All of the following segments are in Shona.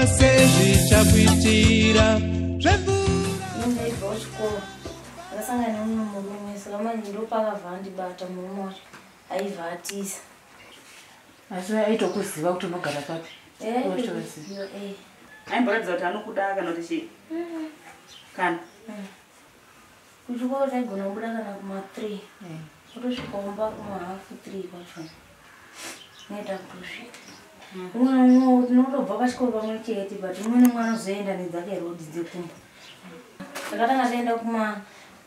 Sezvichakuitira zvemvura. Ndaibva kuchikoro, ndakasangana nemumwe murume, saka manje ndopakabva andibata murume wacho, aibva atiza. Asi aitokuziva kuti unogara papi? Eh. Waitoziva. Eh. Aimboratidza kuti anokuda kana kuti chii kana? Kuchikoro taigona kubuda kana kuma 3, kutosvika kumba kuma 3:30 kwachona noita kutosvika. Umwe nomumwe tinotobva pachikoro pamwe chete, but umwe nomumwe anozoenda nedzake road dzekumba. Takatanga taenda kuma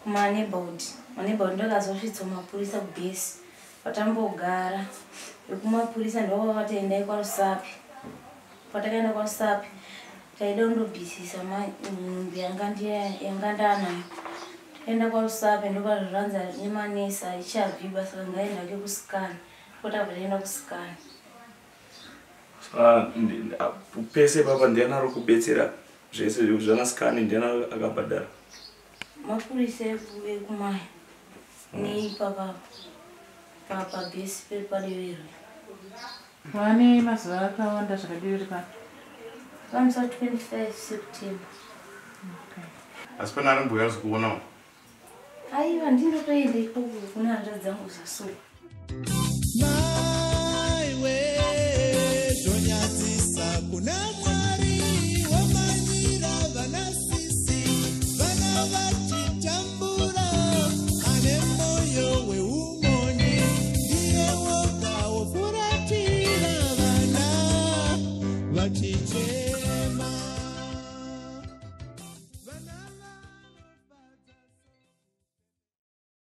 neighborhood, maneighborhood ndakazosvitswa mapurisa kubhesi patambogara. Vekumapurisa ndo vakati endai kwaRusape. Patakaenda kwaRusape, taida kundobvisisa nhumbi yanga ndanayo. Taenda kwaRusape, ndopazvanzi nemanesi aichabviba, saka ngaendake kuscan. Kotabva taenda kuscan. Saka pese papa ndiani ari kubetsera zvese zvana scan? Ndiani akabhadhara? Mapurisa ekumaya neipapa pabhesi pepadeverwe. Vane mazuva akawanda zvakadii pano? Pamusi wa 25 September. Asi pane ari mbuya azikuonawo? Aiwa, ndinotoenda ikoko kune hanzvadzi dzangu zasuka.